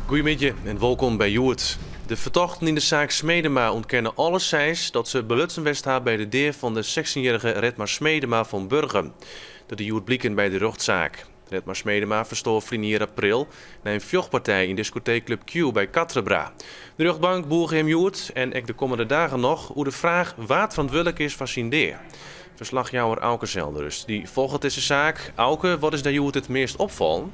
Goeiemiddei en wolkom by Hjoed. De fertochten yn de saak Smedema ûntkenne alle seis dat se belutsen west ha by de dea fan de sechstjinjierrige Redmar Smedema fan Burgum. Dat die hjoed bliken by de rjochtsaak. Redmar Smedema ferstoar ferline jier april nei in fjochtpartij yn diskoteek Club Q by Quatre Bras. De rjochtbank bûge him hjoed en ek de kommende dagen noch oer de fraach wa't ferantwurdlik is foar syn dea. Ferslachjouwer Auke Zeldenrust dy folget dizze saak. Auke, wat is dêr hjoed it meast opfallen?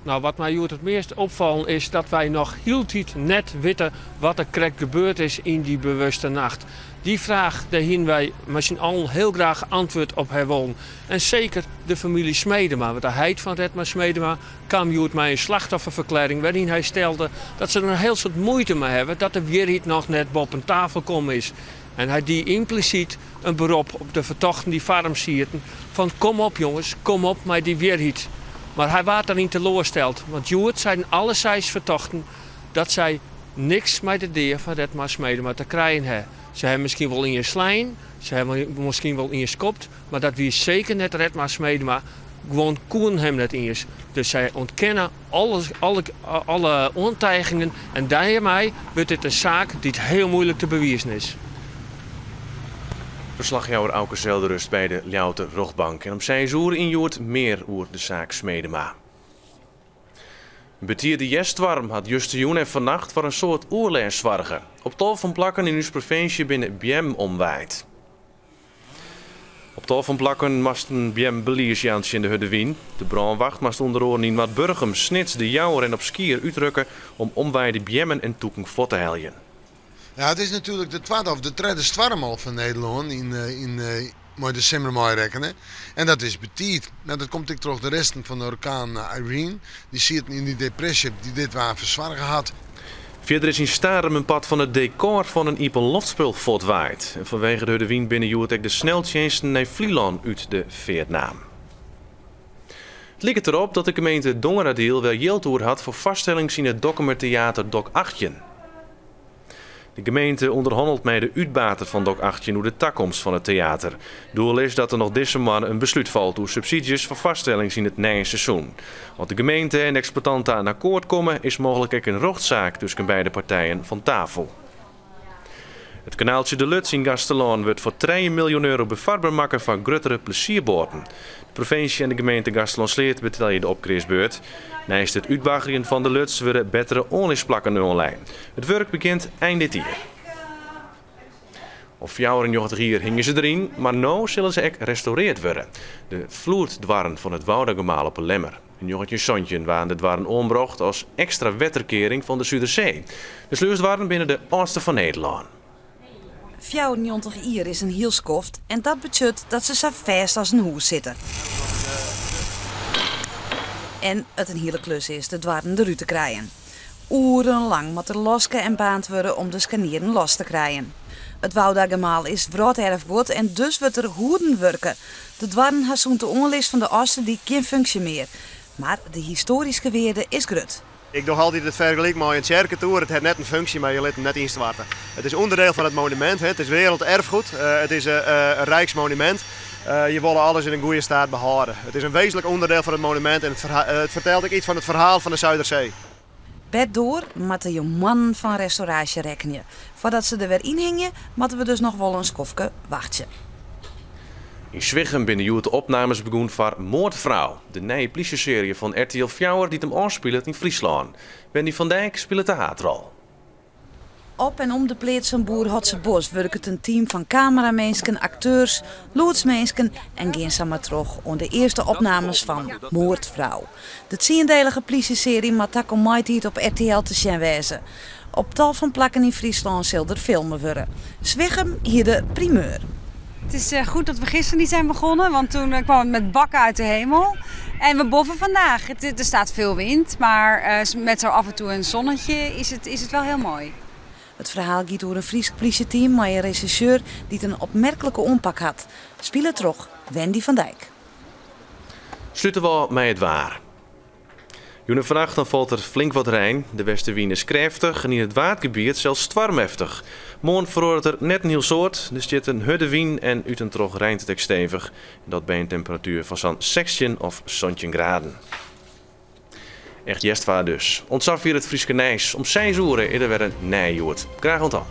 Nou, wat my hjoed it meast opfallen is dat wy noch hieltyd net witte wat der krekt gebeurd is yn dy bewuste nacht. Dy fraach, dêr hiene wy mei syn allen hiel graach antwurd op ha wollen. En seker de famylje Smedema, want de heit fan Redmar Smedema kaam hjoed mei in slachtofferferklearring wêryn hy stelde dat se der in hiel soad muoite mei hawwe dat de wierheid noch net boppen tafel kommen is. En hy die ymplisyt in berop op de fertochten dy't foar him sieten, fan kom op jonges, kom op mei dy wierheid. Mar hy waard deryn teloarsteld, want hjoed seiden alle seis fertochten dat sy niks mei de dea fan Redmar Smedema te krijen ha. Se ha miskien wol ien slein, se ha miskien wol ien skopt, mar dat wie seker net Redmar Smedema. Guon koenen him net iens, dus sy ûntkenne alle oantigingen en dêrmei wurdt dit in saak dy't hiel muoilik te bewizen is. Ferslachjouwer Auke Zeldenrust by de Ljouwerter rjochtbank. En om seis oere yn Hjoed mear oer de saak Smedema. In betiide hjerststoarm hat justerjûn en fannacht foar in soad oerlêst soarge. Op tal fan plakken yn ús provinsje binne beammen omwaaid. Op tal fan plakken moasten beammen belies jaan tsjin de hurde wyn. De brânwacht moast ûnder oaren yn Noardburgum, Snits, De Jouwer en op Skier útrukke om omwaaide beammen en tûken fuort te heljen. Ja, it is natuerlik de twadde of de tredde stoarm al fan Nederlân yn yn mei de simmer meirekkene. En dat is betiid. No, dat komt ek troch de resten fan de orkaan Irene. Dy sieten yn dy depresje dy't dit waar fersoarge hat. Fierder is yn Starum in part fan it dekôr fan in iepenloftspul fuortwaaid. En fanwege de hurde wyn binne hjoed ek de sneltsjinsten nei Flylân út de feart naam. It liket derop dat de gemeente Dongeradiel wer jild oer hat foar foarstellings yn it Dokkumer teater Dok 18. De gemeente ûnderhannelt mei de útbater fan Dok 18 oer de takomst fan it teater. Doel is dat der noch dizze moanne in beslút falt oer subsydzjes foar foarstellings yn it nije seizoen. As de gemeente en de eksploitant ta in akkoart komme, is mooglik ek in rjochtsaak tusken beide partijen fan tafel. It kanaaltsje De Luts yn Gaasterlân wurdt foar trije miljoen euro befarber makke foar gruttere plezierboaten. De provinsje en de gemeente Gaasterlân-Sleat betelje de opkrisbeurt. Neist it útbaggerjen fan De Luts wurde bettere oanlisplakken oanlein. It wurk begjint ein dit jier. Al 94 jier hingje se deryn, mar no sille se ek restaureard wurde. De floeddoarren fan it Woudagemaal op 'e Lemmer. Yn 1917 waarden de doarren oanbrocht as ekstra wetterkearing fan de Sudersee. De slûsdoarren binne de âldste fan Nederlân. 94 jier is in hiel skoft en dat betsjut dat se sa fêst as in hûs sitte. En it in hiele klus is de doarren derút te krijen. Oerenlang moat der loske en baarnd wurde om de skarnieren los te krijen. It Woudagemaal is wrâlderfguod en dus wurdt der hoeden wurke. De doarren ha sûnt de oanlis fan de Ofslútdyk gjin funksje mear. Mar de histoaryske wearde is grut. Ik doch altyd it fergelyk mei in tsjerketoer. It hat net in funksje, mar je litte 'm net ynstoarte. It is ûnderdiel fan it monumint. It is werelderfgoed. It is in rijksmonument. Je wolle alles yn in goede staat behâlde. It is in wezenlik ûnderdiel fan it monumint en it fertelt ek iets fan it ferhaal fan de Zuiderzee. Bêddoar moatte jo moannen fan restauraasje rekkenje. Foardat se der wer yn hingje, moatte we dus noch wol in skoftke wachtsje. Yn Swichum binne hjoed de opnames begûn foar Moordvrouw, de nije plysjesearje fan RTL 4 dy't him ôfspilet yn Fryslân. Wendy van Dijk spilet de haadrol. Op en om de pleats fan boer Hotze Bos wurket in team fan kameraminsken, akteurs, lûdsminsken en gean sa mar troch oan de earste opnames fan Moordvrouw. De tsiendelige plysjesearje moat takom maitiid op RTL te sjen wêze. Op tal fan plakken yn Fryslân sil der filme wurde. Swichum hie de primeur. Het is eh, goed dat we gisteren niet zijn begonnen, want toen eh, kwam het met bakken uit de hemel. En we boffen vandaag. Het, er staat veel wind, maar eh, met zo af en toe een zonnetje is het wel heel mooi. It ferhaal giet oer in Frysk plysjeteam mei in resjersjeur dy't in opmerklike oanpak hat. Spile troch Wendy van Dijk. Slute we ôf mei it waar. Jûn en fannacht dan falt der flink wat rein. De westewyn is krêftich en yn it Waadgebiet sels stoarmeftich. Moarn feroaret der net in hiel soad. Der stiet in hurde wyn en út en troch reint it ek stevich. En dat by in temperatuer fan sa'n 16 of 17 graden. Echt hjerstwaar dus. Oant safier it Fryske nijs. Om 6 oere is der wer in nij Hjoed. Graach oant dan.